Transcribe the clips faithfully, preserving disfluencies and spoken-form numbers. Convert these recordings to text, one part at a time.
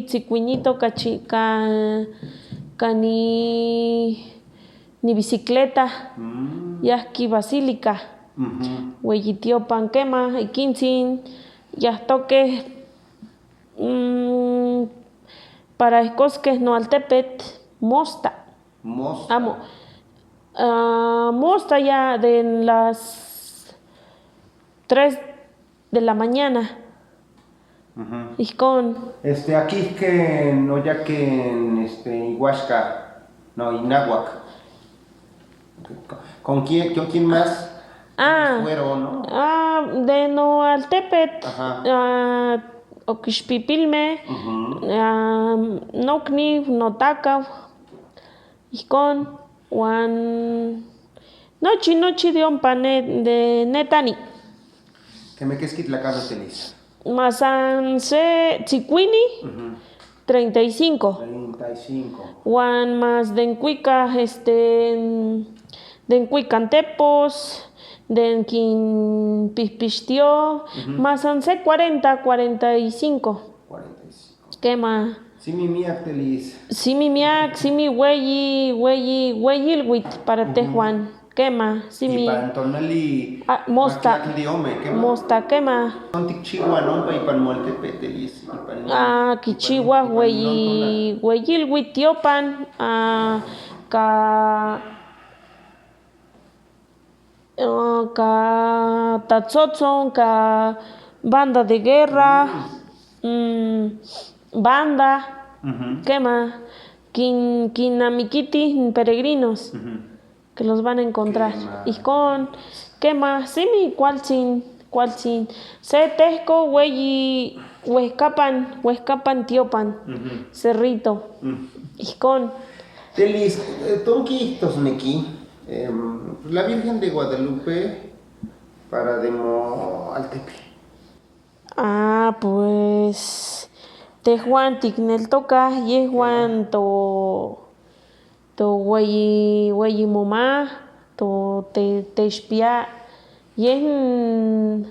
Tsikwinito ka chi-, ka, ka ni, ni bicicleta, mm, yahki Basílica. Ujú. Weyi tiopan kema, ikinsin, yahtoke, mm, para ehkoske no Altepet, Mosta. Mosta. Amo. Ah, Mosta ya de las tres de la mañana. Ujú. Ihkon. Este, akihke no, ya que en, este, Ihuashka, no, Inahuac. ¿Con quién, con quién más? Ah, fueron, no? Ah, de no Altepet, ajá, ah, Okishpipilme, ujú, ah, nokni, notaka, ihkon, wan nochi, nochi de ompa ne, de netani. Keme keskit la cama feliz. Masanse tsikwini, ujú, treinta y cinco. Treinta y cinco. Wan mas denkwika, este, denkwika ntepos, denkin pihpistio, ujú, masanse cuarenta, cuarenta y cinco. Cuarenta y cinco. Kema. Simi miak telis. Simi miak, simi weyi, weyi, weyilwit para, ujú, tehuan. Kema, simi. Y para entonces li-, ah, Mosta. Maklak diome, kema. Mosta, kema. Son tikchiwa, no, pa ipan moltepe telis, ipan. Ah, kichiwa, ipan, ipan weyi, no, no, weyilwit tiopan, ah, ka, ah, ka tatsotso, ka banda de guerra, mm, banda, ujú, kema, kin, kin amikiti peregrinos. Ujú. Que los van a encontrar. Kema. Ihkon, kema, simi, kualtsin, kualtsin. Se tehko weyi, wehkapan, wehkapan tiopan. Ujú. Cerrito. Mm. Ihkon. Telis, eh, ton kihtos neki, em, la Virgen de Guadalupe para demo Altepe. Ah, pues, tehuan tikneltoka, yehuan to, to weyi, weyi moma, to te, teshpia, yehn,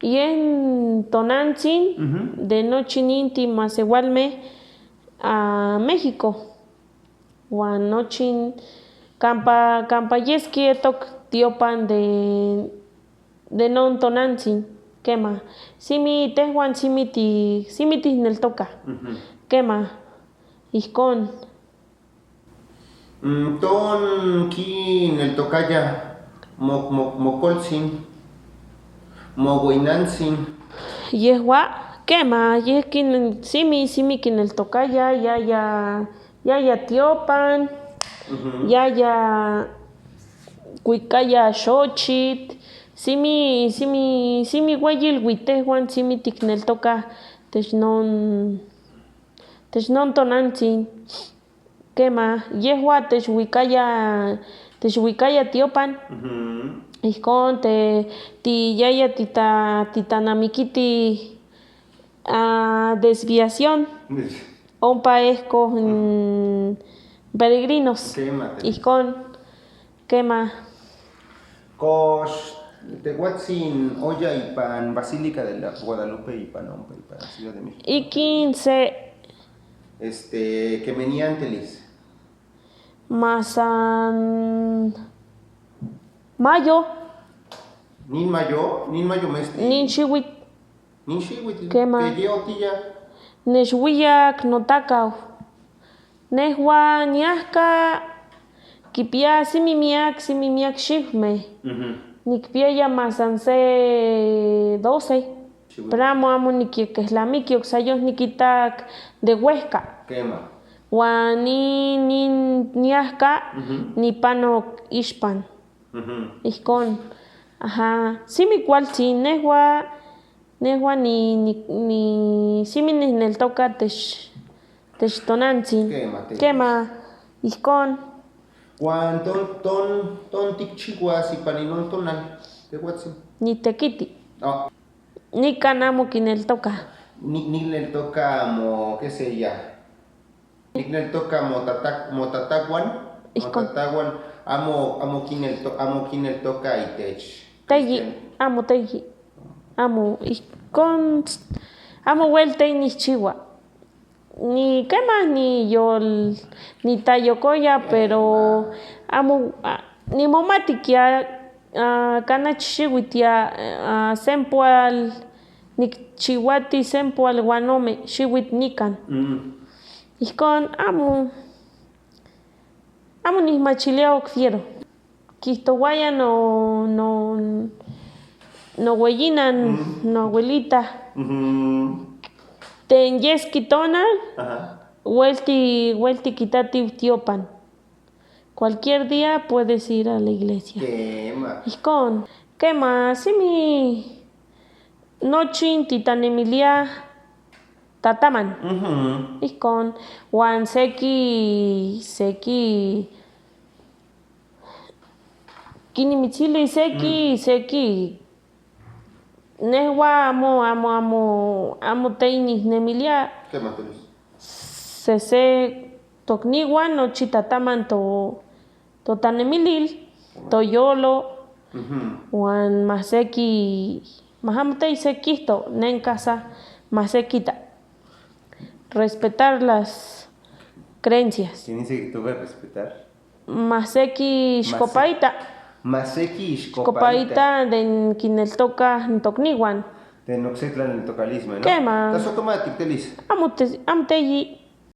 yehn tonantsin, ujú, de nochi ninti masewalme a México. Wan nochin, kampa, kampa yeski etok tiopan de, de non tonantsin, kema. Simi tehuan simi ti, simi tineltoka. Ujú. Kema. Ihkon. Mm, ton kineltokaya mo, mo, mokoltsin, mo weinantsin. Yehua, kema, yeh kin, simi, simi kineltokaya, ya, ya, ya, ya tiopan, ujú, ya, ya wikaya Xochitl, simi, simi, simi weyilwit tehuan simi tikneltoka, technon, technon tonantsin. Kema, yehua techwikaya, techwikaya tiopan. Ujú. Ihkon te, ti yaya tita, titanamikiti, ah, desviación. Des- Ompa ehko, ujú, mm, peregrinos. Kema, te- Ihkon. Kema. Kosh, te watsin oya ipan Basílica de la Guadalupe ipan ompa ipan Ciudad de México. Ikin se. Este, keme ni antelis. Masan mayo. Nin mayo, nin mayo mesti. Nin shiwit. Nin shiwit. Kema. Te ye otiya. Neshwiyak notakau. Nehua niahka kipia simi miak, simi miak shihme. Ujú. Nikpia ya masanse doce. Shiwit. Pero amo, amo nikekehlamiki, oksayoh nikitak de wehka. Kema. Wa ni, ni niahka, ujú, nipanok ishpan. Ujú. Ihkon. Aha. Simi kualtsin, nehua, nehua ni, ni, ni simi nineltoka tesh, tesh tonantsin. Kema, te- Kema. Ihkon. Wan ton, ton, ton tikchihua si pani non tonal. Te watsin. Ni tekiti. Ah. Ni kana amo kineltoka. Ni, ni neltoka mo, qué sé ya. Nikneltoka mo tata, mo tataguan, mo Ihkon. Tataguan, amo, amo kinelto-, amo kineltoka itech. Teyi, amu teyi. Amu, ihkon, amu wel teyi ni chiwa. Ni kema ni yol, ni ta yokoya, pero amu, a, ni momatikia, a, kana chishiwitia, a, sempual, ni chiwati sempual wanome, shiwit nikan. Mm. Ihkon, amu, amu ni machilia okfiero. Kihto waya no, no, no weyina, mm, no abuelita. Mhm. Te nyes kitona, aha, welti, welti kitati tiopan. Cualquier día puedes ir a la iglesia. Kema. Ihkon, kema, simi nochin ti ta nemilia tataman. Mhm. Ihkon, wan seki, seki, kini mitili seki, mm, seki. Nehua amu, amu, amu, amu teyi ni nemilia. Kema, Felix. Sese tokniwan nochi tataman to, to ta nemilil, to yolo. Mhm. Wan maseki, mahamu teyi seki to, nen kasa, maseki ta. Respetar las creencias. Tiene que tú respetar. Maseki shikopayi ta. Maseki shikopayi ta. Shikopayi ta de kineltoka ntokniwan. De no se la neltokalismo, ¿no? Kema. Taso koma tiktelis. Amu te, amu teyi.